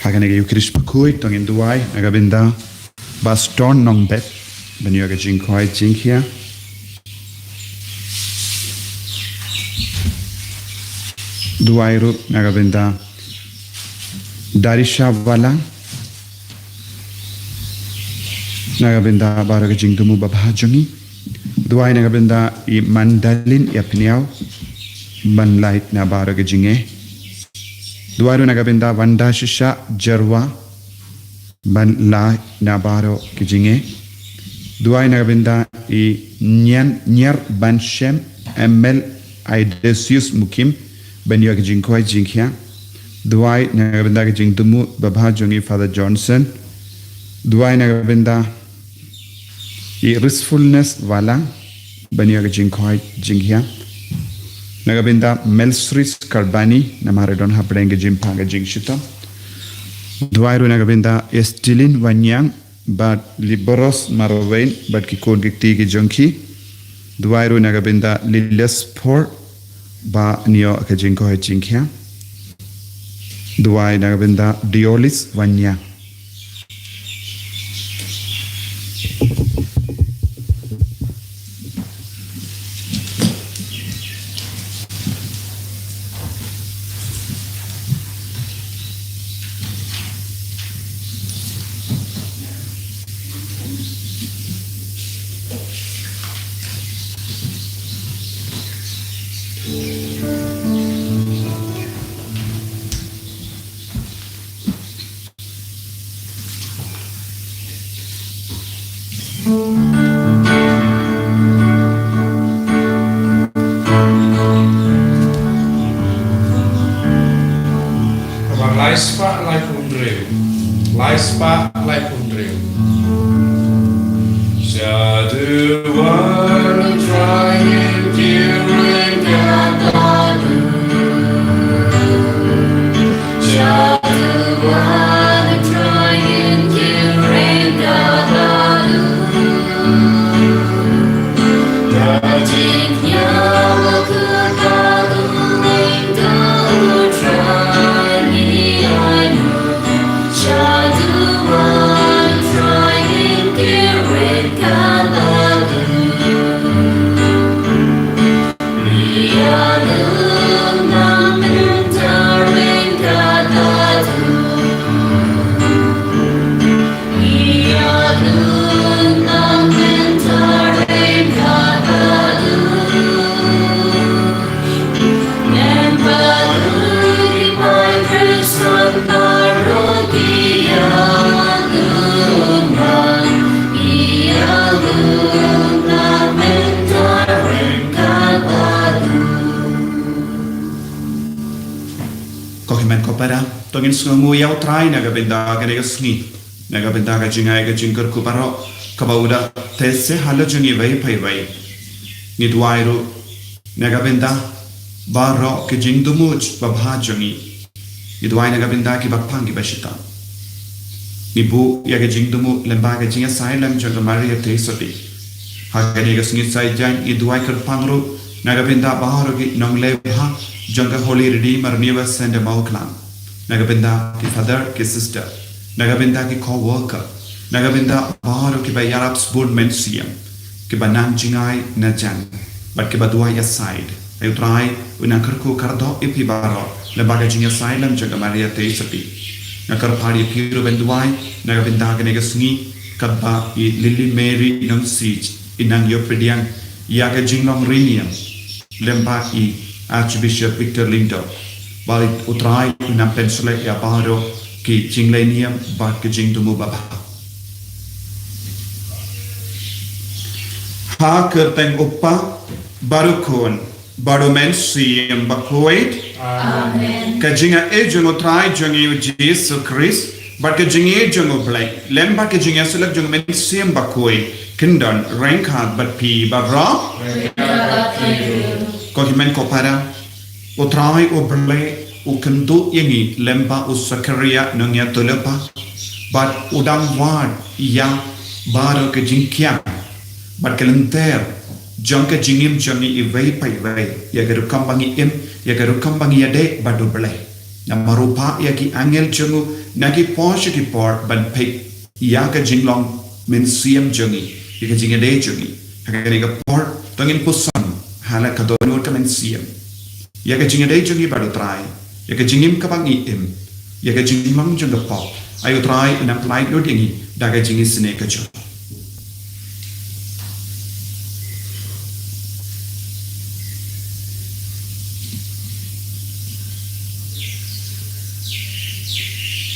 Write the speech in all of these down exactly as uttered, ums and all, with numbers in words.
Ha kane ka Eucharist bakhuid to ngin duwai na ka bynta Bah Stone Nongbet ban ïoh ka jingkhuid jingkhia. Duwai ruh na ka bynta Darisha Wala, na ka bynta baroh ka jingthmu babha jong ngi. Duwai na ka bynta i Mandalin Ïapniaw, ban lait na baroh ka jingeh. Duwai ruh na ka bynta Wanda Shisha Jarwa, ban lait na baroh ka jingeh. Duwai na ka bynta i Nyan Nyar Ban Shem, M L Idesius Mukim, ban ïoh ka jingkhuid jingkhia. Duwai na ka bynta ka jingthmu babha jong i Father Johnson. Duwai na ka bynta i Restfulness Wala, ban ïoh ka jingkhuid jingkhia. Na ka bynta Melsris Karbani, namar i don hapdeng ka jingpang ka jingshitom. Duwai ruh na ka bynta Estilin Wanyang, bad Liboros Marwein, bad ki khun ki kti ki jong ki. Duwai ruh na ka bynta Liles Por, ban ïoh ka jingkhuid jingkhia. Duwai na ka bynta Diolis Wanyang. Kaba lai spah laiphew hynriew. Lai spah laiphew hynriew. Sha duwan Trai Hynriew Wei Ka Balu. Sha duwan Trai Hynriew Wei Ka Balu. Da jingkñia kut ba u ning da u Trai ngi ai nguh. Sha duwan Trai Hynriew Wei Ka Balu. Ïa lum bang mynta Wei Ka Balu. Ko hynmen ko para, to ngin sngewnguh ïa U Trai na ka bynta kane ka sngi. Na ka bynta ka jingai ka jingkyrkhu baroh kaba u la teh sha la jong ngi iwei pa iwei. Ngi duwai ruh na ka bynta baroh ka jingthmu babha jong ngi. Ngi duwai na ka bynta kiba pang kiba shitom. Ngi buh ïa ka jingthmu lyngba ka jingïasaid lem jong ka Maria Theisotti. Ha kane ka sngi Saitjaiñ ngi duwai kyrpang ruh na ka bynta baroh ki nongleh bha jong ka Holy Redeemer New Ascent Mawklang. Na ka bynta ki father ki sister, na ka bynta ki co-worker, na ka bynta baroh kiba ïarap sbun mynsiem, kiba nang jingai na jan, bad kiba duwai ïasaid. Ai U Trai un nang kyrkhu kyrdoh ïa phi baroh lyngba ka jingïasaid lem jong ka Maria Theisotti. Nga kyrpad ïa phi ruh ban duwai na ka bynta kane ka sngi, katba i Lily Mary Nongsiej i nang ïoh pdiang ïa ka jinglong riewniam lyngba i Archbishop Victor Lyngdoh. Ba U Trai un nang pynshlur ïa baroh ki jingleh niam bad ki jingthmu babha. Ha ka kyrteng U Kpa bad U Khun bad U Mynsiem Bakhuid. Amen. Ka jingaiei jong U Trai jong ngi U Jisu Khrist bad ka jingïeit jong U Blei lem bad ka jingïasyllok jong U Mynsiem Bakhuid kin don ryngkat bad phi baroh. Ryngkat bad phi ruh. Ko hynmen ko para, U Trai U Blei u kynduh ïa ngi lem bad u Sakaria nongïathuhlypa, bad u dang wad ïa baroh ka jingkiang bad ka lynter jong ka jingim jong ngi iwei pa iwei, ïa ka rukom ba ngi im, ïa ka rukom ba ngi ïadei bad U Blei. Namar u phah ïa ki angel jong u na ki por sha ki por ban peit ïa ka jinglong mynsiem jong ngi, ïa ka jingïadei jong ngi. Ha kane ka por to ngin puson ha la ka dohnud ka mynsiem ïa ka jingïadei jong ngi bad u Trai, ïa ka jingim kaba ngi im, ïa ka jinglong jong ka pop. Ai u Trai u nang pyllait lut ïa ngi da ka jingisynei ka jong u.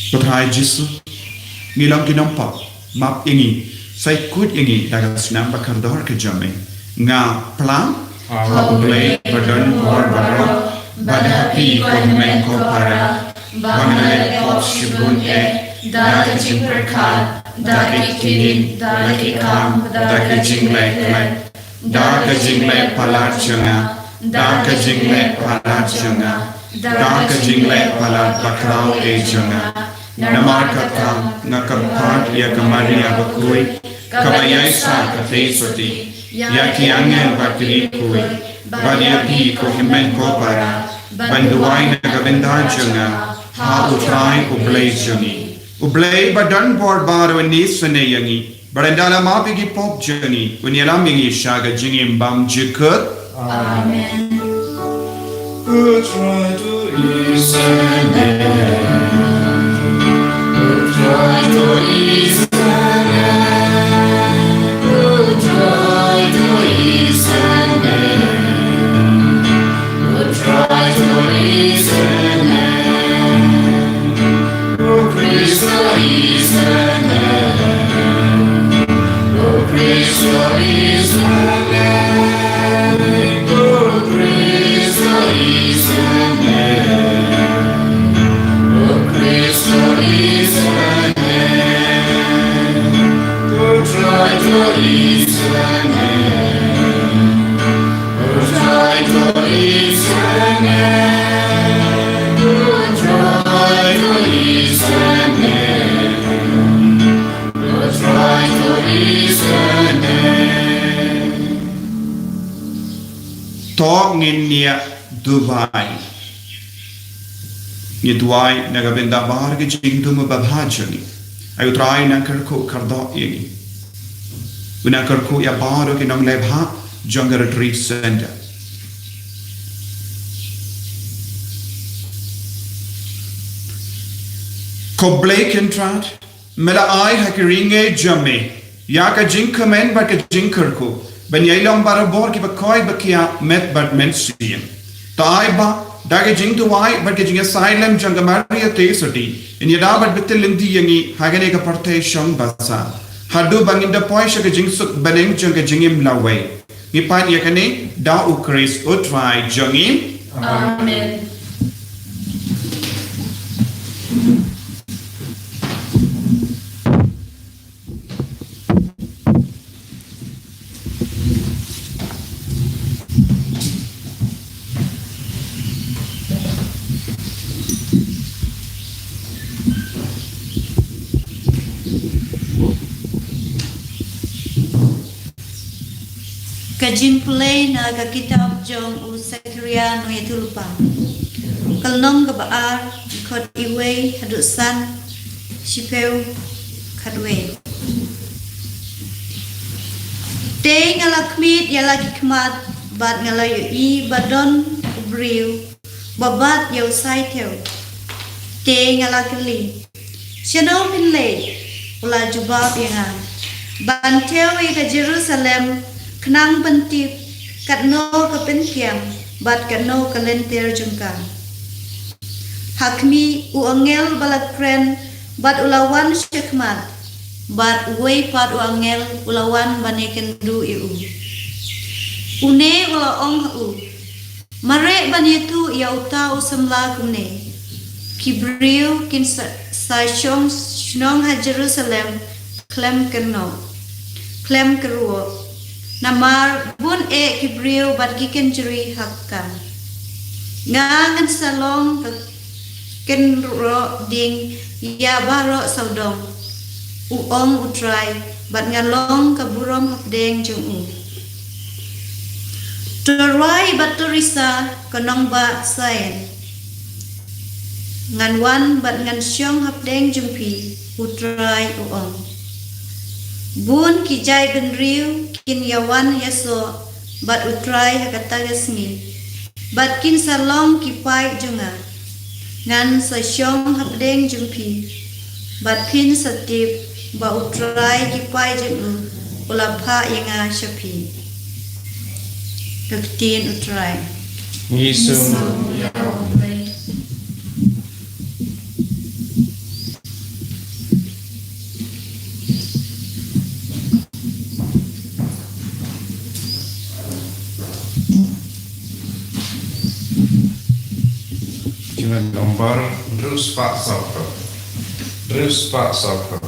Ko Trai Jisu, ngi long ki nongpop, map ïa ngi, sa kut ïa ngi da ka snam ba kordor ka jong me. Nga phla ha U Blei ba don bor baroh, bad ha phi ko hynmen ko para, ba nga leh pop shibun eh, da ka jingpyrkhat, da ki ktien, da ki kam, da ka jingleh khlem, da ka jingleh palat jong nga, da ka jingleh palat jong nga, da ka jingleh palat bakhraw eh jong nga. Namar kata nga kyrpad ïa ka Maria bakhuid, kaba ïaisah ka theisotti, ïa ki angel bad ki riewkhuid, bad ïa phi ko hynmen ko para, ban duwai na ka bynta jong nga ha U Trai U Blei jong ngi. U Blei ba don bor baroh un isynei ïa ngi, bad ynda la map ïa ki pop jong ngi, un ïalam ïa ngi sha ka jingim bymjukut. Amen. U Trai to isynei. U Trai to isynei. U Trai to isynei. U Trai to isynei. O Khrist to isynei. O Khrist to isynei. O Khrist to isynei. O Khrist to isynei. O Trai to isynei. O Trai to isynei. O Trai to isynei. O Trai to isynei. To ngin ïa duwai. Ngi duwai na ka bynta baroh ki jingdum babha jong ngi. Ai u Trai nang kyrkhu kyrdoh ïa ngi. U nang kyrkhu ïa baroh ki nongleh bha jong ka Retreat Center. Ko Blei Kynrad, me la ai ha ki ri ngi jong me ïa ka jingkmen bad ka jingkyrkhu ban ïai long barabor kiba koit ba kiad met bad mynsiem. To ai ba da ka jingduwai bad ka jingïasaid lem jong ka Maria Theisotti, yn ïada bad bthil lynti ïa ngi ha kane ka pyrthei shong basa, haduh ba ngin da poi sha ka jingsuk bneng jong ka jingim lawei. Ngi pan ïa kane da U Khrist U Trai jong ngi. Amen. Ka jingpule na ka kitab jong u Sakaria nongïathuhlypa. Ka lynnong kaba ar, dkhot wei haduh san, shiphew, khatwei. Te nga la khmied ïa la ki khmat, bad nga la ïohi ba don u briew ba bat ïa u saithew. Te nga la kylli, "Shano phin leit?" U la jubab ïa nga, "Ban thew ïa ka Jerusalem, khnang ban tip katno ka pynkiang bad katno ka lynter jong ka." Ha khmih, u angel ba la kren bad u la wan shakhmat, bad uwei pat u angel u la wan ban ïakynduh ïa u. Une u la ong ha u, "Mareh ban ïathuh ïa uta u samla kumne: ki briew kin sa, sa shong shnong ha Jerusalem khlem kynnoh, khlem kyrwoh. Namar bun eh ki briew bad ki kynjri ha ka kam. Nga ngan sa long ka kynroh ding ïa baroh sawdong, u ong u Trai, bad nga long ka burom hapdeng jong u. To rwai bad to risa, ko nongbah Sion. ngan wan bad ngan shong hapdeng jong phi, U Trai u ong. Bun ki jaitbynriew kin ïa wan ïasoh bad U Trai ha kata ka sngi, bad kin sa long ki paid jong nga. Ngan sa shong hapdeng jong phi, bad phin sa tip ba U Trai ki paid jong u u la phah ïa nga sha phi. Ka ktien U Trai. Ngi sum ïa U Blei. Jingmut nombar hynriew spah saw phew. Hynriew spah saw phew.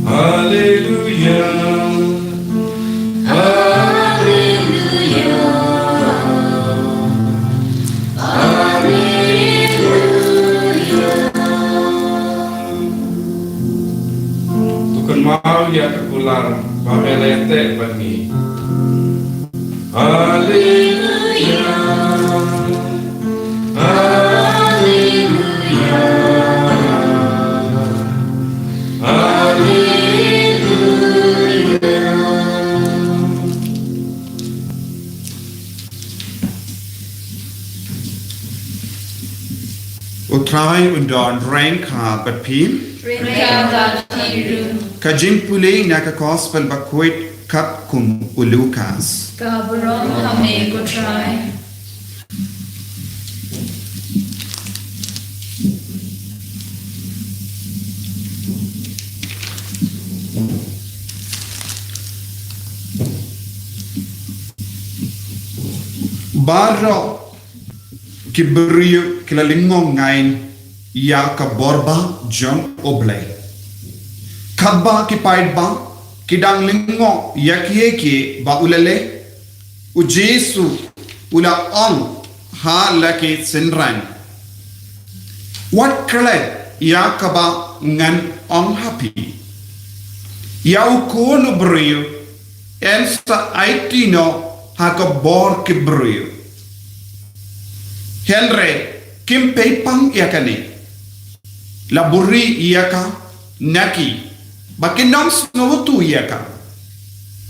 Haleluya. Haleluya. Haleluya. To kynmaw ïa ka kular ba me la ïateh bad ngi. Haleluya. Haleluya. Haleluya. U Trai un don ryngkat bad phi. Ryngkat bad phi ruh. Ka jingpule na ka Gospel Bakhuid katkum u Lukas. Ka burom ha me ko Trai. Baroh ki briew ki la lyngngoh ngai ïa ka bor ba jong U Blei. Katba ki paidbah ki dang lyngngoh ïa kiei kiei ba u la leh, U Jisu u la ong ha la ki synran, wat klet ïa kaba ngan ong ha phi. Ïa u Khun u briew yn sa aiti noh ha ka bor ki briew. Hynrei kim peit pang ïa kane. La buhrieh ïa ka na ki ba kin ym sngewthuh ïa ka.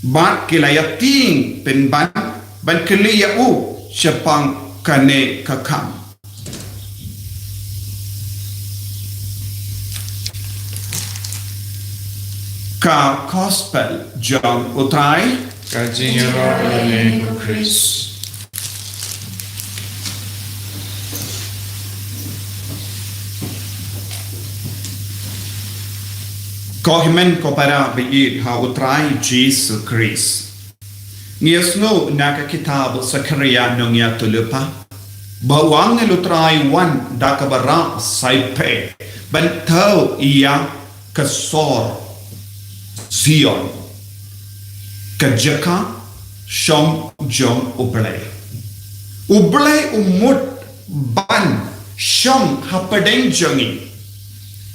Bad ki la ïatieng pynban ban kylli ïa u shaphang kane ka kam. Ka Gospel jong U Trai. Ka jingïaroh ïa U Khrist. Ko hynmen ko para ba ïeit ha U Trai Jisu Khrist. Ngi ïohsngew na ka kitab Sakaria nongïathuhlypa ba u angel U Trai u wan da kaba rah saiphei ban thew ïa ka sor Zion, ka jaka shong jong U Blei. U Blei u mut ban shong hapdeng jong ngi.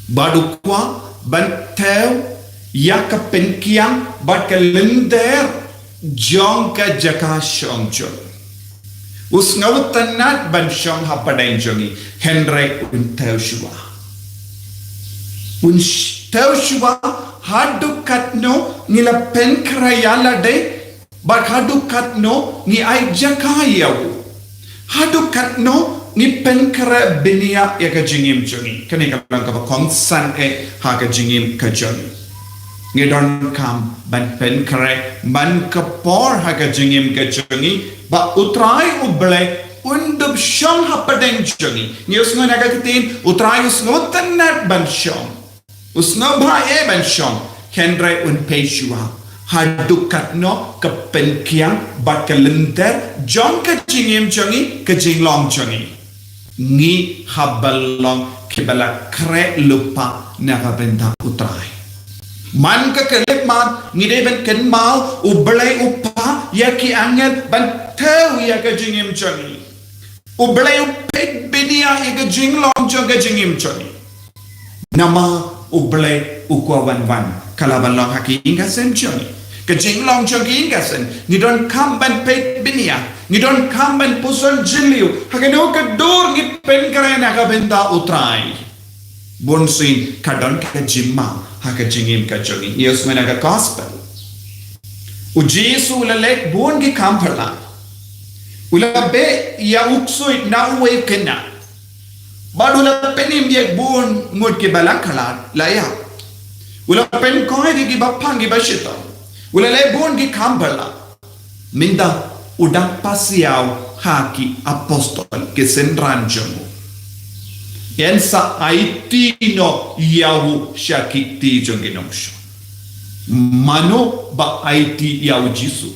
Bad u kwah ban thew ïa ka pynkiang bad ka lynter jong ka jaka shong jong. U sngewtynnad ban shong hapdeng jong ngi, hynrei un thew shuwa. Un sh-, thew shuwa haduh katno ngi la pynkhreh ïa lade, bad haduh katno ngi ai jaka ïa u. Haduh katno ngi pynkhreh bniah ïa ka jingim jong ngi. Kane ka long kaba kongsan eh ha ka jingim ka jong ngi. Ngi donkam ban pynkhreh man ka por ha ka jingim ka jong ngi ba U Trai U Blei un dup shong hapdeng jong ngi. Ngi ïohsngew na ka ktien, U Trai u sngewtynnad ban shong. U sngewbha eh ban shong, hynrei un peit shuwa haduh katno ka pynkiang bad ka lynter jong ka jingim jong ngi, ka jinglong jong ngi. Ngi hap ban long kiba la khreh lypa na ka bynta U Trai. Man ka khyllipmat ngi dei ban kynmaw U Blei u phah ïa ki angel ban thew ïa ka jingim jong ngi. U Blei u peit bniah ïa ka jinglong jong ka jingim jong ngi. Namar U Blei u kwah wan wan, ka la ban long ha ka ïing ka sem jong ngi. Ka jinglong jong ka ïing ka sem, ngi donkam ban peit bniah, ngi donkam ban pyrshang jylliew, ha kano ka dur ngi pynkhreh na ka bynta U Trai. Bunsien ka don ka jingma ha ka jingim ka jong ngi. Ngi ïohsngew na ka Gospel, U Jisu u la leh bun ki kam phylla. U la beh ïa u ksuid na uwei u khynnah. Bad u la pynim ïa bun ngut kiba la khlad la ïap. U la pynkoit ïa kiba phang kiba shitom. U la leh bun ki kam phylla. Mynta u dang pasiaw ha ki apostol, ki synran jong u. Yn sa aiti noh ïa u sha ki kti jong ki nongshun. Mano ba aiti ïa U Jisu?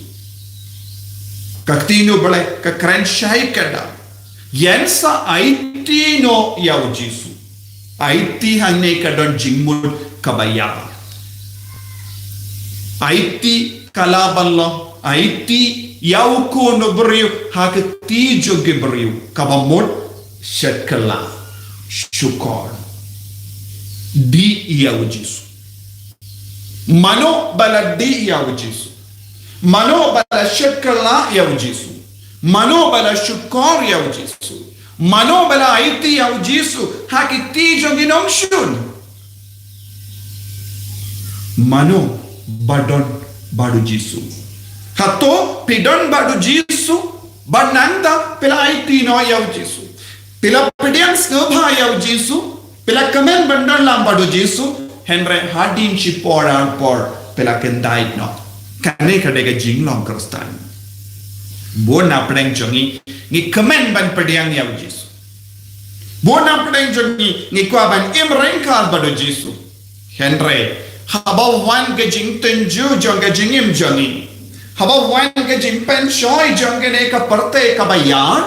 Ka ktien U Blei ka kren shai ka dei, yn sa aiti noh ïa U Jisu. Aiti hangne ka don jingmut kaba ïar. Aiti ka la ban long aiti ïa u Khun u briew ha ka kti jong ki briew, kaba mut shet kylla, shukor, dih ïa U Jisu. Mano ba la dih ïa U Jisu? Mano ba la shet kylla ïa U Jisu? Mano ba la shukor ïa U Jisu? Mano ba la aiti ïa U Jisu ha ki kti jong ki nongshun? Mano ba don bad U Jisu? Hato phi don bad U Jisu? Bad nangta phi la aiti noh ïa U Jisu? Phi la pdiang sngewbha ïa U Jisu? Phi la kmen ban don lang bad U Jisu? Hynrei hadien shipor arpor phi la kyndait noh. Kane ka dei ka jinglong Khristan. Bun na pdeng jong ngi, ngi kmen ban pdiang ïa U Jisu. Bun na pdeng jong ngi, ngi kwah ban im ryngkat bad U Jisu. Hynrei haba wan ka jingtynjuh jong ka jingim jong ngi, haba wan ka jingpynshoi jong kane ka pyrthei kaba ïar,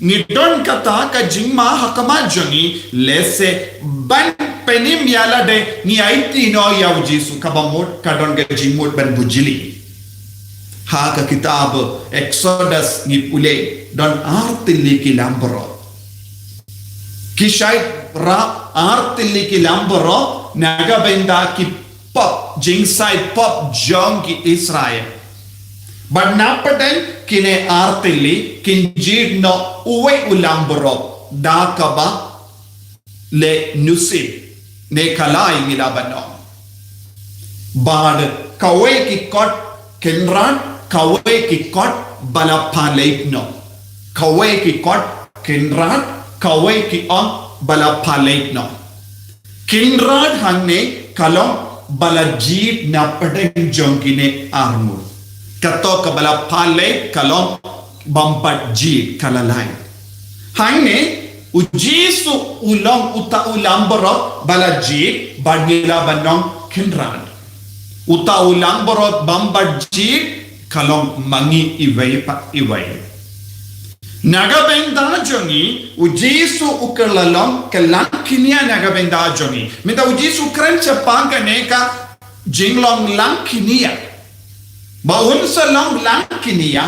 ngi don kata ka jingma ha khmat jong ngi, lehse ban pynim ïa lade ngi aiti noh ïa U Jisu, kaba mut ka don ka jingmut ban bujli. Ha ka kitab Exodus ngi pule, don ar tylli ki lam baroh. Ki shait rah ar tylli ki lam baroh na ka bynta ki pop, jingshait pop jong ki Israel. Bad na pdeng kine artylli kin jied noh uwei u langbrot da kaba leh nusip ne ka lai ngi la ban ong. Bad kawei ki kot kynrad, kawei ki kot ba la pynleit noh. Kawei ki kot kynrad, kawei ki ong ba la pynleit noh. Kynrad hangne ka long ba la jied na pdeng jong kine arngut. Kato kaba la pynleit ka long bym pat jied, ka la lai. Hangne u Jisu u long uta u langbrot ba la jied, bad ngi la ban ong kynrad. Uta u langbrot bym pat jied ka long ma ngi iwei pa iwei. Na ka bynta jong ngi, u Jisu u kylla long ka langkynia na ka bynta jong ngi. Mynta u Jisu u kren shaphang kane ka jinglong langkynia. Ba un sa long langkynia,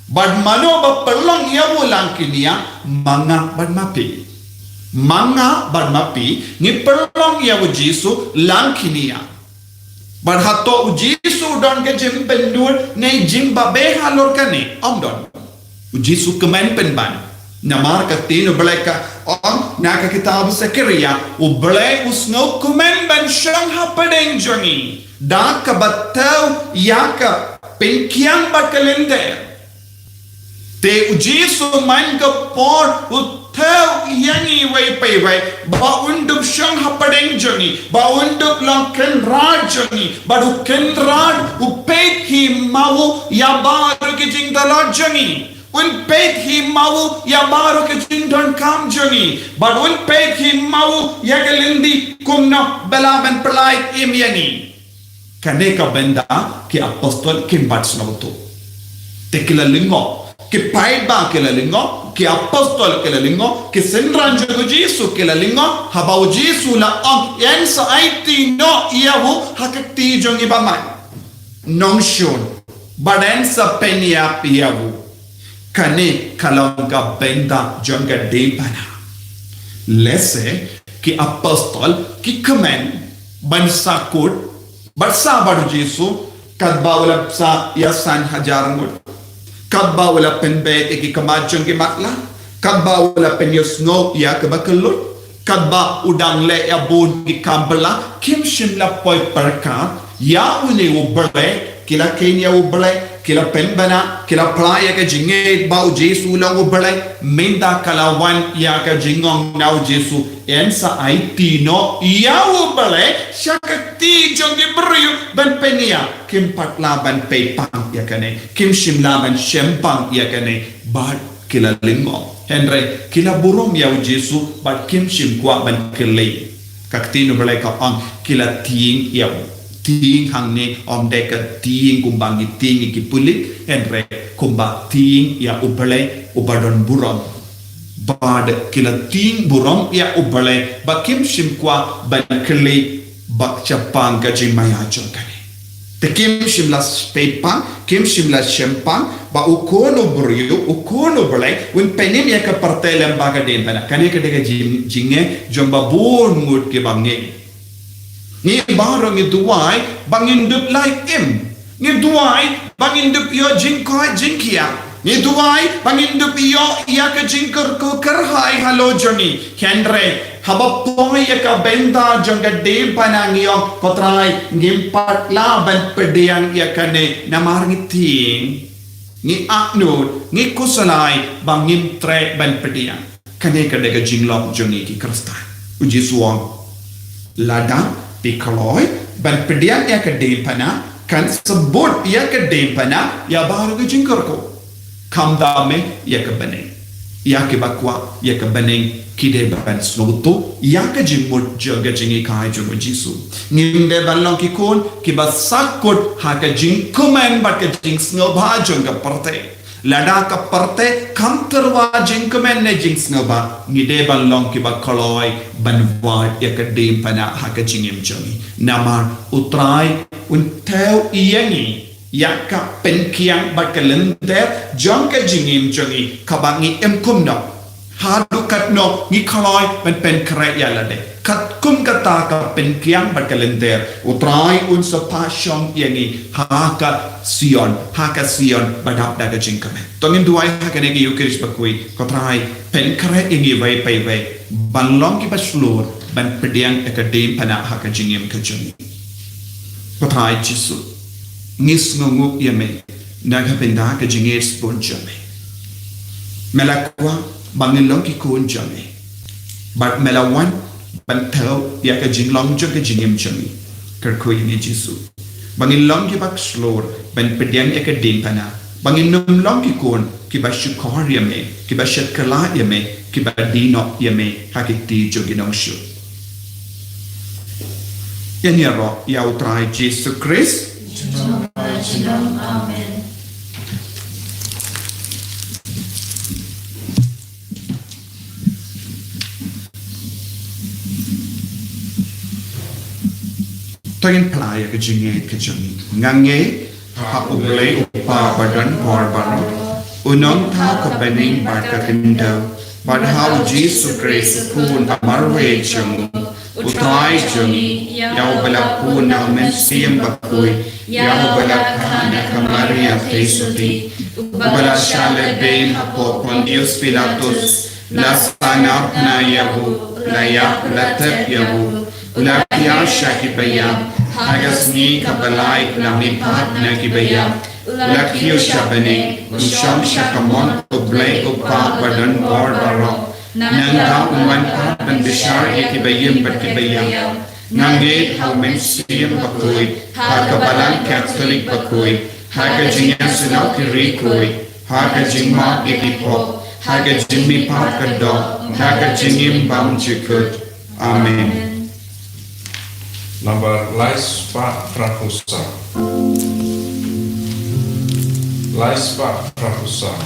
bad mano ba pynlong ïa u langkynia, ma nga bad ma phi. Ma nga bad ma phi, ngi pynlong ïa u Jisu langkynia. Bad hato u Jisu u don ka jingpynlut ne jingbabe halor kane? Ym don. U Jisu kmen pynban. Namar ka ktien u Blei ka ong na ka kitab Sakaria, u Blei u sngewkmen ban shong hapdeng jong ngi da kaba thew ïa ka pynkiang bad ka lynter. Te u Jisu man ka por u thew ïa ngi iwei pa iwei, ba un dup shong hapdeng jong ngi, ba un dup long kynrad jong ngi, bad u kynrad u peit hi ma u ïa baroh ki jingdalot jong ngi. Un peit hi ma u ïa baroh ki jingdonkam jong ngi, bad un peit hi ma u ïa ka lynti kumno ba la ban pynlait im ïa ngi. Kane ka bynta ki apostol kim pat sngewthuh. Te ki la lyngngoh. Ki paidbah ki la lyngngoh, ki apostol ki la lyngngoh, ki synran jong u Jisu ki la lyngngoh, haba u Jisu u la ong, yn sa aiti noh ïa u ha ka kti jong ngi ba man nongshun, bad yn sa pynïap ïa u. Kane ka long ka bynta jong ka diengphna. Lehse ki apostol ki kmen ban sahkut bad sah bad u Jisu, katba u la sah ïa san hajar ngut. Katba u la pynbeit ïa ki khmat jong ki matlah. Katba u la pynïasngew ïa kiba kyllut. Katba u dang leh ïa bun ki kam bylla, kim shym la poi pyrkhat ïa une u Blei, ki la kheiñ ïa u Blei, ki la pynbna, ki la phla ïa ka jingngeit ba u Jisu u long u Blei, mynta ka la wan ïa ka jingong na u Jisu, yn sa aiti noh ïa u Blei sha ka kti jong ki briew ban pynïap, kim pat lah ban peit pang ïa kane, kim shym lah ban shem pang ïa kane, bad ki la lyngngoh. Hynrei ki la burom ïa u Jisu bad kim shym kwah ban kylli. Ka ktien u Blei ka ong ki la tieng ïa u. Tieng hangne ym dei ka tieng kumba ngi tieng ïa ki pulit, hynrei kumba tieng ïa u Blei uba don burom. Bad ki la tieng burom ïa u Blei ba kim shym kwah ban kylli bad shaphang ka jingmaïa jong kane. Te kim shym la peit pang, kim shym la shem pang ba u Khun u briew, u Khun u Blei un pynim ïa ka pyrthei lem bad ka diengphna. Kane ka dei ka jing, jingeh jong ba bun ngut kiba ngeit. Ngi baroh ngi duwai ba ngin dup lait im. Ngi duwai ba ngin dup ïoh jingkoit jingkhiah. Ngi duwai ba ngin dup ïoh ïa ka jingkyrkhu kyrhai halor jong ngi. Hynrei haba poi ïa ka bynta jong ka diengphna ngi ong, ko Trai, ngim pat lah ban pdiang ïa kane namar ngi tieng, ngi ahnud, ngi khuslai ba ngim treh ban pdiang. Kane ka dei ka jinglong jong ngi ki Khristan. U Jisu u ong, lada phi kloi ban pdiang ïa ka diengphna, kan sa bud ïa ka diengphna ïa baroh ka jingkyrkhu. Khamtam eh ïa ka bneng. Ïa kiba kwah ïa ka bneng ki dei ban sngewthuh ïa ka jingmut jong ka jinghikai jong u Jisu. Ngim dei ban long ki khun kiba sahkut ha ka jingkmen bad ka jingsngewbha jong ka pyrthei. Lada ka pyrthei kam tyrwa jingkmen ne jingsngewbha, ngi dei ban long kiba kloi ban wad ïa ka diengphna ha ka jingim jong ngi. Namar u Trai un thew ïa ngi ïa ka pynkiang bad ka lynter jong ka jingim jong ngi, kaba ngi im kumno. Haduh katno ngi khlaiñ ban pynkhreh ïa lade. Katkum kata ka pynkiang bad ka lynter, U Trai un sa pynshong ïa ngi ha ka Sion, ha ka Sion ba dap da ka jingkmen. To ngin duwai ha kane ka Eucharist bakhuid, ko Trai, pynkhreh ïa ngi iwei pa iwei ban long kiba shlur ban pdiang ïa ka diengphna ha ka jingim ka jong ngi. Ko Trai Jisu, ngi sngewnguh ïa me na ka bynta ka jingïeit sbun jong me. Me la kwah ba ngin long ki khun jong me, bad me la wan ban thew ïa ka jinglong jong ka jingim jong ngi. Kyrkhu ïa ngi Jisu, ba ngin long kiba shlur ban pdiang ïa ka diengphna, ba ngin ym long ki khun kiba shukor ïa me, kiba shakla ïa me, kiba die noh ïa me ha ki kti jong ki nongshun. Ïa ngi ïaroh ïa U Trai Jisu Khrist. Junom la junom. Amen. To ngin phla ïa ka jingngeit ka jong ngi. Nga ngeit ha U Blei U Kpa badonbor baroh, u nongthaw ka bneng bad ka khyndew, bad ha U Jisu Khrist u Khun ba marwei jong u, U Trai jong ngi, ïa uba la bun na U Mynsiem Bakhuid, ïa uba la kha na ka Maria Theisotti, uba la shah lehbeiñ hapoh Pontius Pilatus, la sahnarphna ïa u, la ïap, la tep ïa u, u la phiah sha ki baïap, ha ka sngi kaba lai u la mihpat na ki baïap, u la kiew sha bneng, u shong sha ka mon U Blei U Kpa badonbor baroh. Nangta un wan pat ban bishar ïa kiba im bad kiba ïap. Nga ngeit ha U Mynsiem Bakhuid, ha ka Balang Katholik bakhuid, ha ka jingïasynshar ki riewkhuid, ha ka jingmap ïa ki pop, ha ka jingmihpat ka doh, ha ka jingim bymjukut. Amen. Nambar lai spah phra phew saw. Lai spah phra phew saw.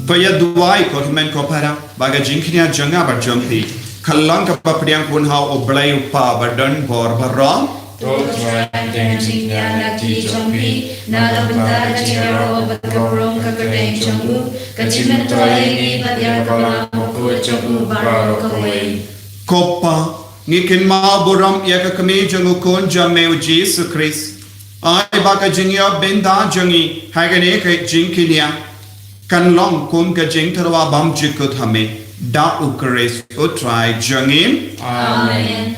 To ïa duwai ko hynmen ko para, ba ka jingkñia jong nga bad jong phi kan long kaba pdiang pun ha U Blei U Kpa badonbor baroh. To Trai, pdiang jingkñia na ki jong phi na ka bynta ka jingïaroh bad ka burom ka kyrteng jong u, ka jingmyntoi ïa ngi bad ïa ka balang bakhuid jong u baroh kawei. Ko Pa, ngi kynmaw burom ïa ka kmie jong u Khun jong me U Jisu Khrist. Ai ba ka jingïoh bynta jong ngi ha kane ka jingkñia kan long kum ka jingtyrwa bymjukut ha me, da U Khrist U Trai jong ngi. Amen.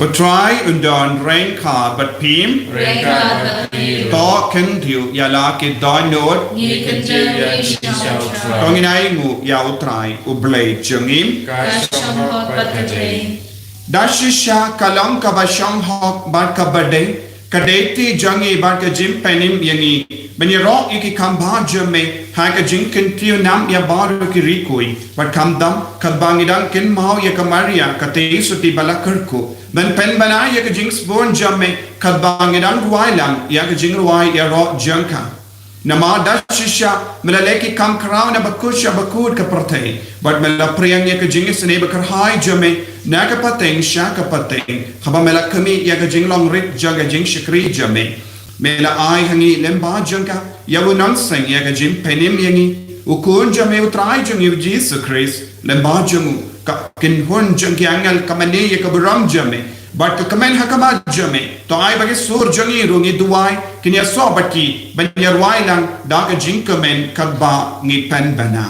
U Trai un don ryngkat bad phi. Ryngkat bad phi. To kyntiew ïa la ki dohnud. Ngi kyntiew ïa ki sha U Trai. To ngin ainguh ïa U Trai U Blei jong ngi. Ka shong hok bad ka dei. Da shisha ka long kaba shong hok bad kaba dei, Ka duty jong ngi bad ka jingpynim ïa ngi ban ïaroh ïa ki kam bha jong me ha ka jingkyntiew nam ïa baroh ki rikui, bad khamtam katba ngi dang kynmaw ïa ka Maria ka Theisotti ba la kyrkhu, ban pynbna ïa ka jingsbun jong me katba ngi dang duwai lang ïa ka jingrwai ïaroh jong ka. Namar da shisha me la leh ki kam khraw na bakut sha bakut ka pyrthei, bad me la pdiang ïa ka jingisynei bakyrhai jong me na ka pateng sha ka pateng, haba me la khmih ïa ka jinglong rit jong ka jingshakri jong me. Me la ai ha ngi lyngba jong ka ïa u nongseng ïa ka jingpynim ïa ngi, u Khun jong me u Trai jong ngi u Jisu Khrist, lyngba jong u ka kynhun jong ki angel ka mane ïa ka burom jong me, bad ka kmen ha khmat jong me. To ai ba ki sur jong ngi ruh ngi duwai, kin ïasoh bad ki ban ïarwai lang da ka jingkmen katba ngi pynbna.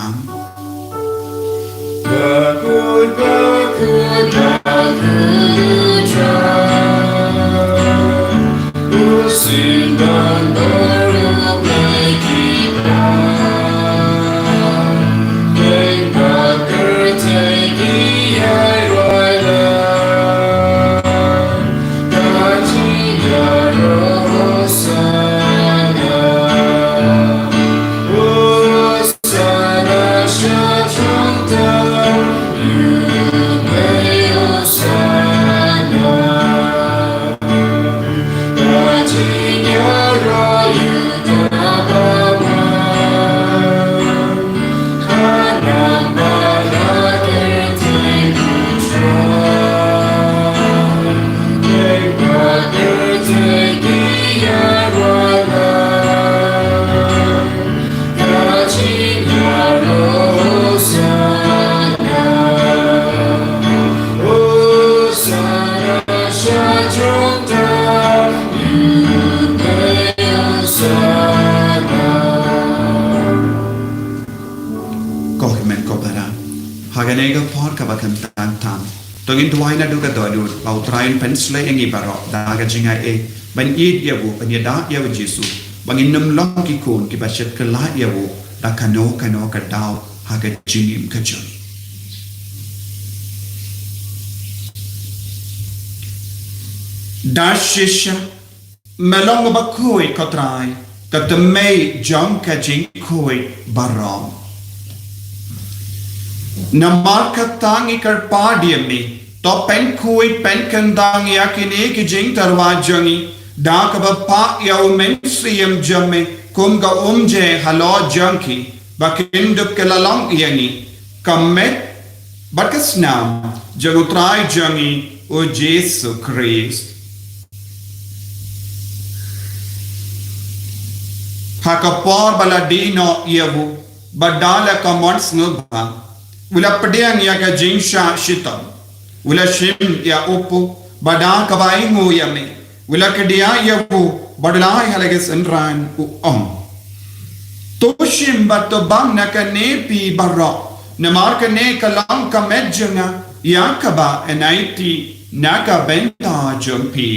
Ko hynmen ko para, ha kane ka por kaba kynthang tam, to ngin duwai naduh ka dohnud ba U Trai un pynshlei ïa ngi baroh da ka jingaiei ban ïeit ïa u, ban ïada ïa u Jisu, ba ngin nym long ki khun kiba shait kylla ïa u da kano kano ka daw ha ka jingim ka jong ngi. Da shisha me long uba khuid, ko Trai, ka tymmen jong ka jingkhuid baroh. Namar kata ngi kyrpad ïa me, to pynkhuid pynkhyndang ïa kine ki jingtyrwa jong ngi da kaba phah ïa U Mynsiem jong me kum ka umje halor jong ki, ba kin dup kylla long ïa ngi ka met bad ka snam jong U Trai jong ngi u Jisu Khrist. Ha ka por ba la die noh ïa u, bad da la ka mon sngewbha, u la pdiang ïa ka jingshah shitom, u la shim ïa u paw, bad da kaba ainguh ïa me, u la kdiah ïa u bad u la ai ha la ki synran, u ong: To shim bad to bam na kane phi baroh, namar kane ka long ka met jong nga, ïa kaba yn aiti na ka bynta jong phi.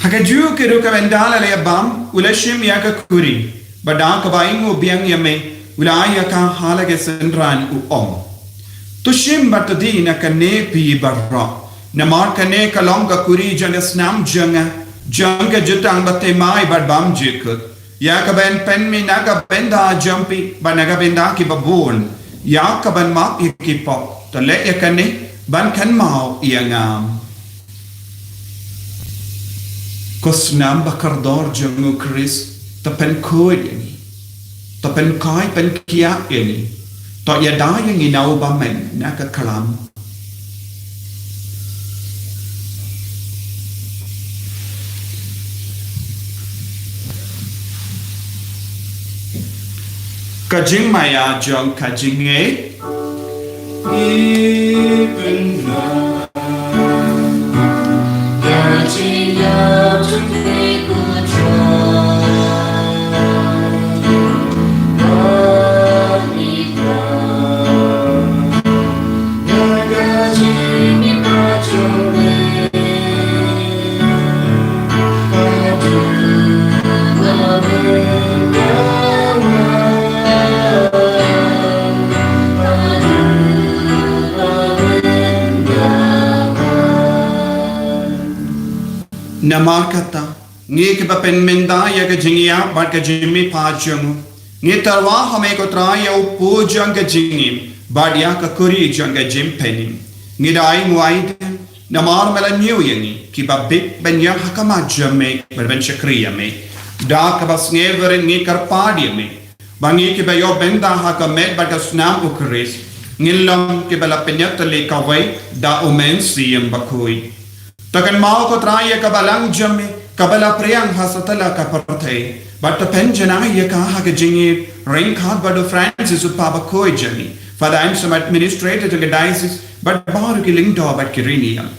Ha kajuh ka rukom, ynda la leh bam, u la shim ïa ka khuri, bad da kaba ainguh biang ïa me, u la ai ïa ka ha la ki synran, u ong: To shim bad to die na kane phi baroh, namar kane ka long ka khuri jong ka snam jong nga, jong ka jutang bathymmai bad bymjukut, ïa kaba yn pynmih na ka bynta jong phi bad na ka bynta kiba bun, ïa kaban map ïa ki pop. To leh ïa kane ban kynmaw ïa nga. Ko snam bakordor jong u Khrist, to pynkhuid ïa ngi, to pynkhie pynkhiah ïa ngi, to ïada ïa ngi na u bymman na ka khlam. Ka jingmaïa jong ka jingngeit. Namar kata, ngi kiba pynmynta ïa ka jingïap bad ka jingmihpat jong u, ngi tyrwa ha me ko Trai ïa u pud jong ka jingim bad ïa ka kuri jong ka jingpynim. Ngi da ai nguai de, namar me la ñiew ïa ngi kiba bit ban ïeng ha khmat jong me bad ban shakri ïa me. Da kaba sngewbha ngi kyrpad ïa me ba ngi kiba ïoh bynta ha ka met bad ka snam u Khrist, ngin long kiba la pynïatylli kawei da u Mynsiem Bakhuid. To kynmaw ko Trai ïa ka balang jong me kaba la phriang ha satlak ka pyrthei, bad to pynjanai ïa ka ha ka jingïeit ryngkat bad u Francis u Papa Bakhuid jong ngi, Father Anselm, administrator jong ka diocese, bad baroh ki lyngdoh bad ki riewniam.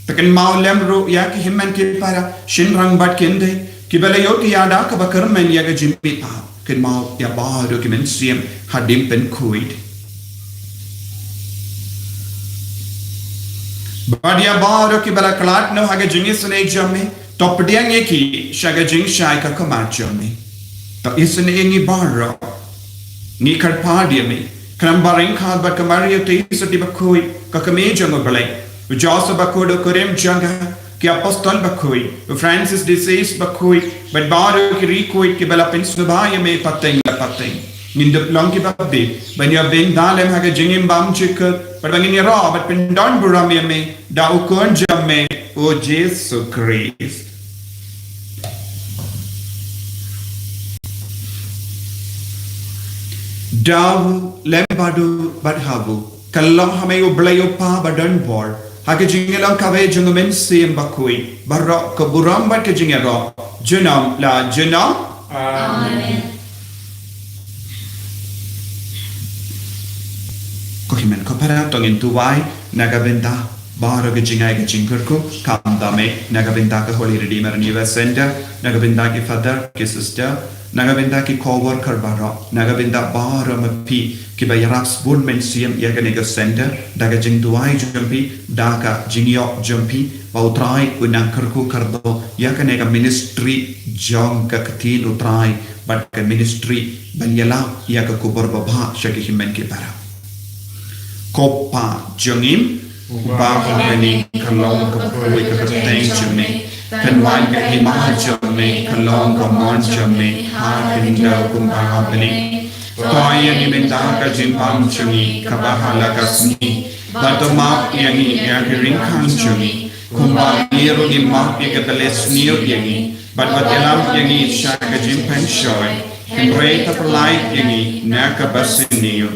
To kynmaw lem ruh ïa ki hynmen ki para, shynrang bad kynthei kiba la ïoh ki ïada kaba kyrmen ïa ka jingmihpat. Kynmaw ïa baroh ki mynsiem hadien pynkhuid. Bad ïa baroh kiba la khlad noh ha ka jingisynei jong me, to pdiang ïa ki sha ka jingshai ka khmat jong me. To isynei ïa ngi baroh. Ngi kyrpad ïa me, khnang ba ryngkat bad ka Maria Theisotti Bakhuid, ka kmie jong u Blei, u Joseph Bakhuid u kurim jong ka, ki apostol bakhuid, u Francis de Sales Bakhuid, bad baroh ki riewkhuid kiba la pynsngewbha ïa me pateng la pateng. Ngin dup long kiba bit ban ïoh bynta lem ha ka jingim bymjukut, bad ba ngin ïaroh bad pyndonburom ïa me da u Khun jong me, u Jisu Khrist. Da u lem bad u bad ha u, ka long ha me u Blei u Kpa badonbor, ha ka jinglong kawei jong u Mynsiem Bakhuid, baroh ka burom bad ka jingïaroh junom la junom. Amen. Ko hynmen ko para, to ngin duwai na ka bynta baroh ki jingai ki jingkyrkhu, khamtam eh na ka bynta ka Holy Redeemer Anywhere Center, na ka bynta ki father, ki sister, na ka bynta ki co-worker baroh, na ka bynta baroh ma phi kiba ïarap sbun mynsiem ïa kane ka center, da ka jingduwai jong phi, da ka jingïoh jong phi, ba u Trai un nang kyrkhu kyrdoh ïa kane ka ministry jong ka ktien u Trai, bad ka ministry ban ïalap ïa ka khubor babha sha ki hynmen ki para. Ko Pa jong ngi, uba ha bneng, ka long ka kyrteng jong me, kan wan ka hima jong me, kan long ka mon jong me ha ka khyndew kumba ha bneng. To ai ïa ngi mynta ka jingbam jong ngi kaba ha la ka sngi, bad to map ïa ngi ïa ki ringkang jong ngi, kumba ngi ruh ngi map ïa kiba leh sniew ïa ngi, bad wat ïalam ïa ngi sha ka jingpynshoi, hynrei to pyllait ïa ngi na kaba sniew.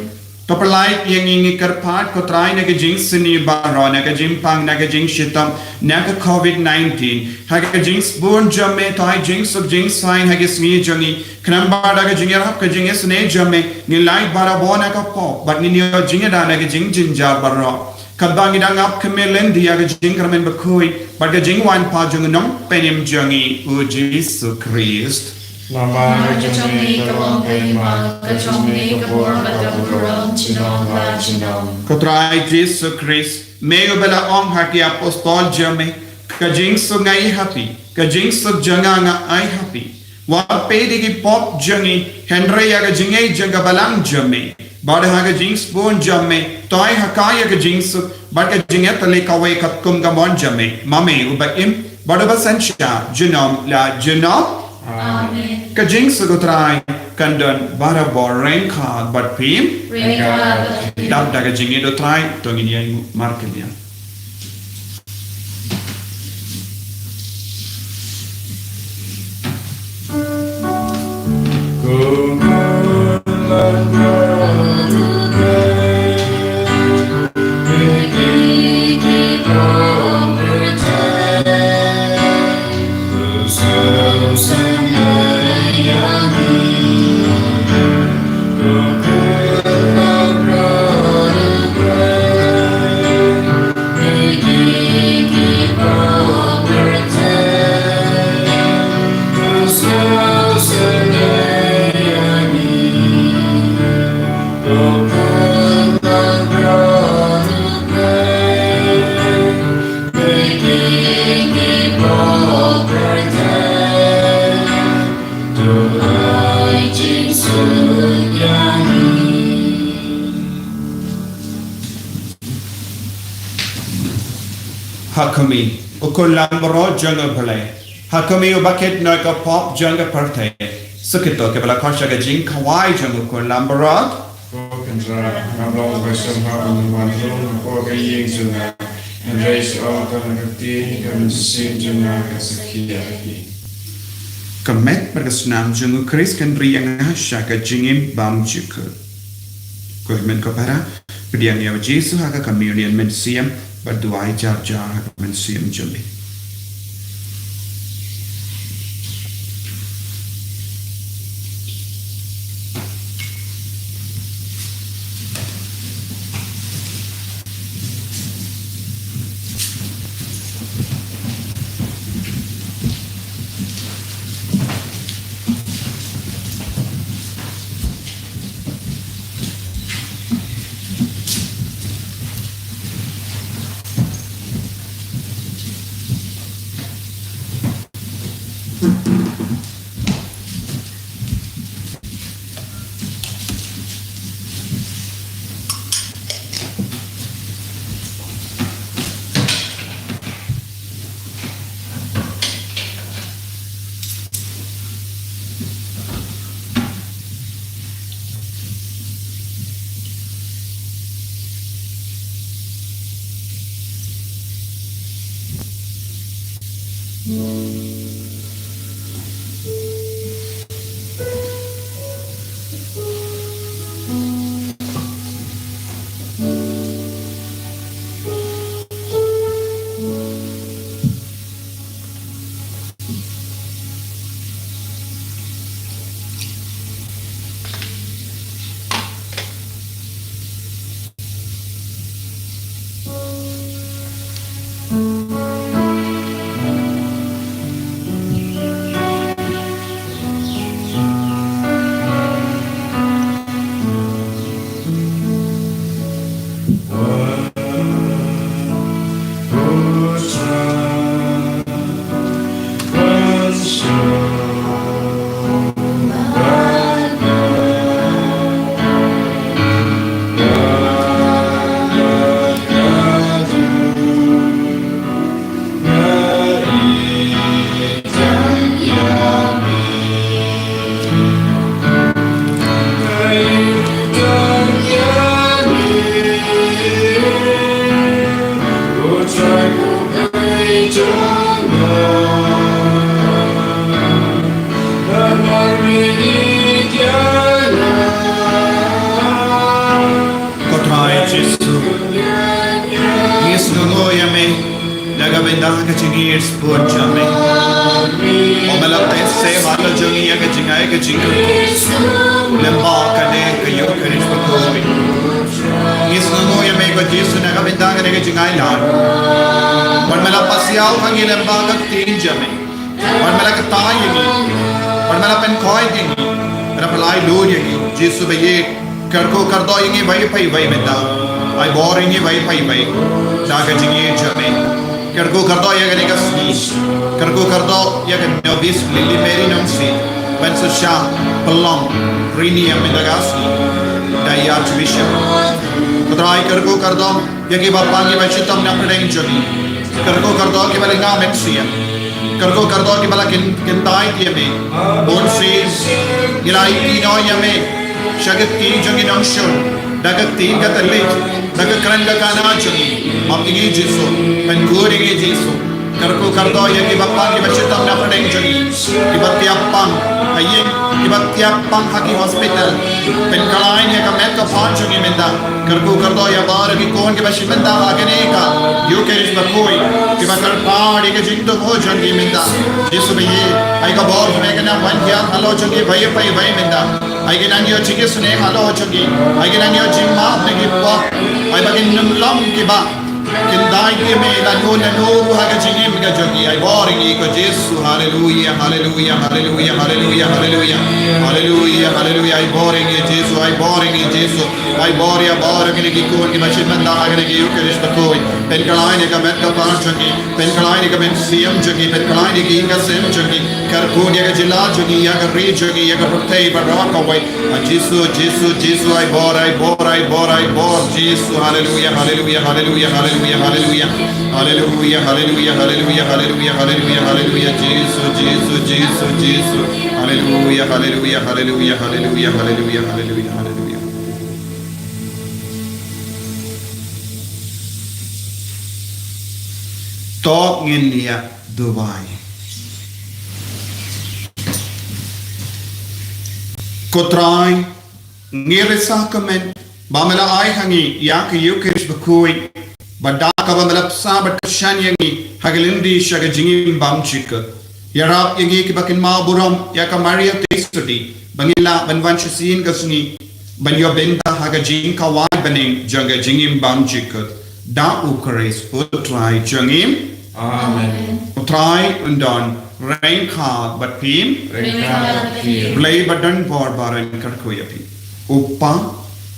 To pyllait ïa ngi, ngi kyrpad ko Trai, na ka jingsniew baroh, na ka jingpang, na ka jingshitom, na ka covid nineteen, ha ka jingsbun jong me to ai jingsuk jingsaiñ ha ki sngi jong ngi, khnang ba da ka jingïarap ka jingisynei jong me ngin lait barabor na ka pop bad ngin ïoh jingïada na ka jingjynjar baroh. Katba ngi dang ap khmih lynti ïa ka jingkyrmen bakhuid bad ka jingwan pat jong u Nongpynim jong ngi u Jisu Khrist. Namar ka jong me ka long ka hima, ka jong me ka bor bad ka burom junom la junom. Ko Trai Jisu Khrist, me uba la ong ha ki apostol jong me, ka jingsuk nga ai ha phi, ka jingsuk jong nga nga ai ha phi. Wat peit ïa ki pop jong ngi, hynrei ïa ka jingngeit jong ka balang jong me. Bad ha ka jingsbun jong me to ai ha ka ïa ka jingsuk bad ka jingïatylli kawei katkum ka mon jong me, ma me uba im bad uba synshar junom la junom. Amen. Ka jingsuk u Trai kan don barabor ryngkat bad phi. Ryngkat bad phi. Dap da ka jingïeit u Trai to ngin ïainguh markylliang. Ha khmih, U khun langbrot jong U Blei, ha khmih u bakit noh ïa ka pop jong ka pyrthei. Sa kito kiba la khot sha ka jingkhawai jong u khun langbrot. Ko Kynrad, ngam long ba sngewbha ban wan rung hapoh ka ïing jong nga, hynrei shu ong tang ïa ka ktien, ka mynsiem jong nga kan sa khih ïa ki. Ka met bad ka snam jong U Khrist kan ri ïa nga sha ka jingim bymjukut. Ko hynmen ko para, pdiang ïa U Jisu ha ka communion mynsiem, bad duwai jar jar ha ka mynsiem jong me. Ko Trai Jisu, ngi sngewnguh ïa me na ka bynta ka jingïeit sbun jong me. Ym me la pynsaphriang halor jong ngi ïa ka jingai ka jingkyrkhu lyngba kane ka Ïukharist bakhuid. Ngi sngewnguh ïa me ko Jisu na ka bynta kane ka jingai lad. Wat me la pasiaw ha ngi lyngba ka ktien jong me. Wat me la kyntait ïa ngi. Wat me la pynkhuid ïa ngi. Wat me la ai lad ïa ngi. Jisu ba ïeit, kyrkhu kyrdoh ïa ngi iwei pa iwei mynta. Ai bor ïa ngi iwei pa iwei da ka jingïeit jong me. Kyrkhu kyrdoh ïa kane ka sngi. Kyrkhu kyrdoh ïa ka Novice Lily Mary Nongsiej ban sa shah pynlong period mynta ka sngi da i Archbishop. Ko Trai, kyrkhu kyrdoh ïa kiba pang kiba shitom na pdeng jong ngi. Kyrkhu kyrdoh kiba la ngam mynsiem. Kyrkhu kyrdoh kiba la kyn-, kyntait ïa me. Bunsien ngi la ïeh noh ïa me sha ka kti jong ngi nongshun, da ka ktien ka thylliej, da ka kren ka kana jong ngi. Map ïa ngi Jisu, pynkhuid ïa ngi Jisu. Kyrkhu kyrdoh ïa kiba pang kiba shitom na pdeng jong ngi, kiba thiah pang ha ïing, kiba thiah pang ha ki hospital. Pynkhlaiñ ïa ka met ka phad jong ngi mynta. Kyrkhu kyrdoh ïa baroh ki khun kiba shim bynta ha kane ka Ïukharist bakhuid, kiba kyrpad ïa ka jingduk jong ngi mynta. Jisu ba ïeit, ai ka bor jong me kan wan hiar halor jong ngi iwei pa iwei mynta. Ai ka nang ïoh jingisynei halor jong ngi. Ai ka nang ïoh jingmap na ki pop. Ai ba kin ym long kiba kyntait ïa me lano lano ha ka jingim ka jong ngi. Ai bor ïa ngi ko Jisu. Haleluia, haleluia, haleluia, haleluia, haleluia. Haleluia, haleluia. Ai bor ïa ngi Jisu, ai bor ïa ngi Jisu. Ai bor, ai bor ïa kine ki khun kiba shim bynta ha kane ka Ïukharist bakhuid. Pynkhlaiñ ïa ka met ka phad jong ki, pynkhlaiñ ïa ka mynsiem jong ki, pynkhlaiñ ïa ka ïing ka sem jong ki. Kyrkhu ïa ka jylla jong ki, ïa ka ri jong ki, ïa ka pyrthei baroh kawei. A Jisu, Jisu, Jisu, ai bor, ai bor, ai bor, ai bor. Jisu, haleluya, haleluya, haleluya, haleluya, haleluya. Haleluya, haleluya, haleluya, haleluya, haleluya, haleluya, haleluya. Jisu, Jisu, Jisu, Jisu. Haleluya, haleluya, haleluya, haleluya, haleluya, haleluya, haleluya. To ngin ïa duwai. Ko Trai, ngi risa kumne ba me la ai ha ngi ïa ka Ïukharist bakhuid, ba da kaba me la bsa bad kyrshan ïa ngi ha ka lynti sha ka jingim bymjukut. Ïarap ïa ngi kiba kynmaw burom ïa ka Maria Theisotti, ba ngin lah ban wan shisien ka sngi ban ïoh bynta ha ka jingkhawai bneng jong ka jingim bymjukut. Da U Khrist U Trai jong ngi. Amen. U Trai un don ryngkat bad phi. Ryngkat bad phi. Blei ba don bor baroh un kyrkhu ïa phi. U Kpa,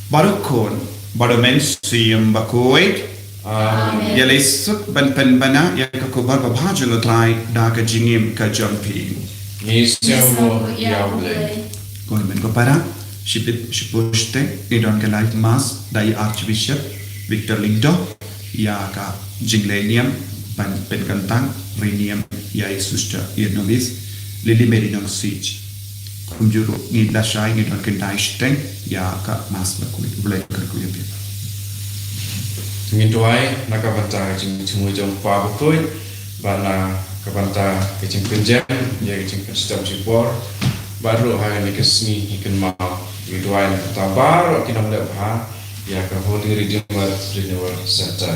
bad U Khun, bad U Mynsiem Bakhuid. Amen. Ïa lei suk ban pynbna ïa ka khubor babha jong U Trai da ka jingim ka jong phi. Ngi sngewbha ïa U Blei. Ko hynmen ko para, shibit shipor shiteng ngi don ka live mass da i Archbishop Victor Lyngdoh, ïa ka jingleh niam ban pynkyntang rynïeng ïa i Sister Ïaid Nongmih Lily Mary Nongsiej. Kumjuh ruh ngi lashai ngi don khyndai shiteng ïa ka mass bakhuid. U Blei un kyrkhu ïa phi. Ngin duwai na ka bynta ka jingthmu jong U Kpa bakhuid, bad na ka bynta ka jingpynjem ïa ka jingpynshitom shipor, bad ruh ha kane ka sngi ngi kynmaw, ngi duwai na ka bynta baroh ki nongleh bha ïa ka Holy Redeemer Renewal Center.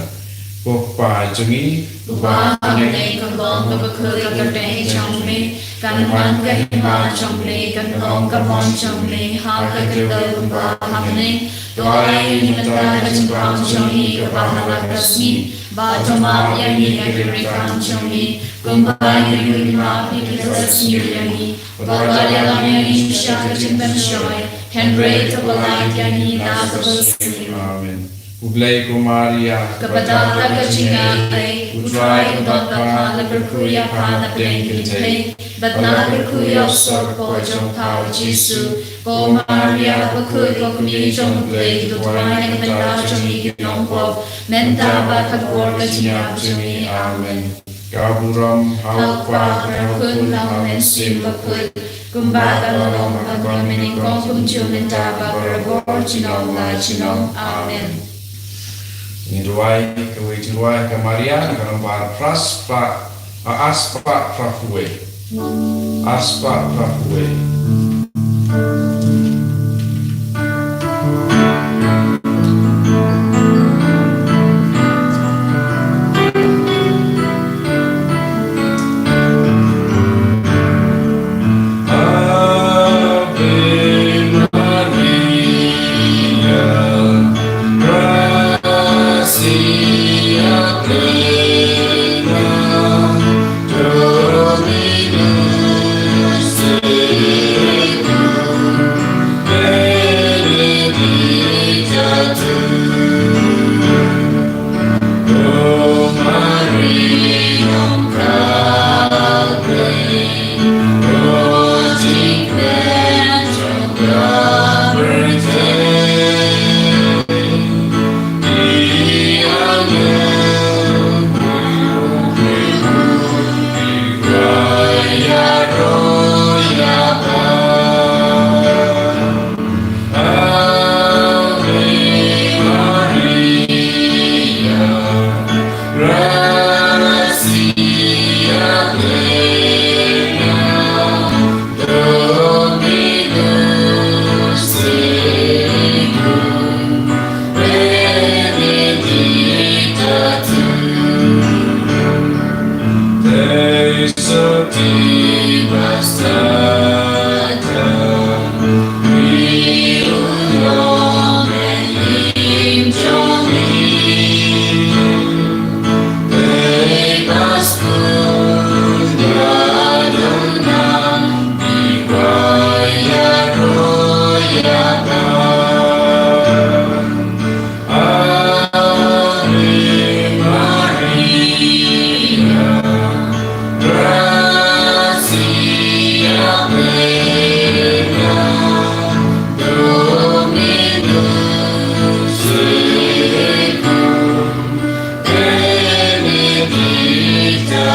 Ko Kpa jong ngi uba ha bneng, ka burom kaba khuid ka kyrteng jong me, kan wan ka hima jong me, kan long ka mon jong me ha ka khyndew kumba ha bneng. To ai ïa ngi mynta ka jingpang jong ngi kaba ha la ka sngi, bad to map ïa ngi ka jingkyrkhu jong ngi, kumba ngi ruh ngi map ïa kito kiba sngewsih ïa ngi. Wat la ïalam ïa ngi sha ka jingpynshoi, hynrei to pynlait ïa ngi na ka bymsniew. Amen. U Blei, ko Maria kaba dak ka jingïeit, U Trai u don bad pha, la kyrkhu ïa pha na pdeng ki kynthei, bad la kyrkhu ïa u sor hapoh jong pha U Jisu. Ko Maria bakhuid, ko Kmie jong U Blei, to duwai na ka bynta jong ngi ki nongpop, mynta bad ha ka por ka jingïap jong ngi. Amen. Ka burom ha U Kpa, ha U Khun, ha U Mynsiem Bakhuid, kumba ka la long ha ka por mynnyngkong, kumjuh mynta bad barabor, junom la junom. Amen. Ngi duwai kawei ka jingduwai ha ka Maria, na ka nombar phra spah, a, ar spah phra phew wei. Ar spah phra phew wei.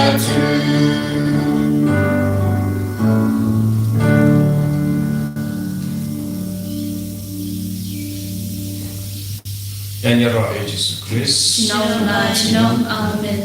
Ïa ngi ïaroh ïa Jisu Khrist. Shnong la shnong. Amen.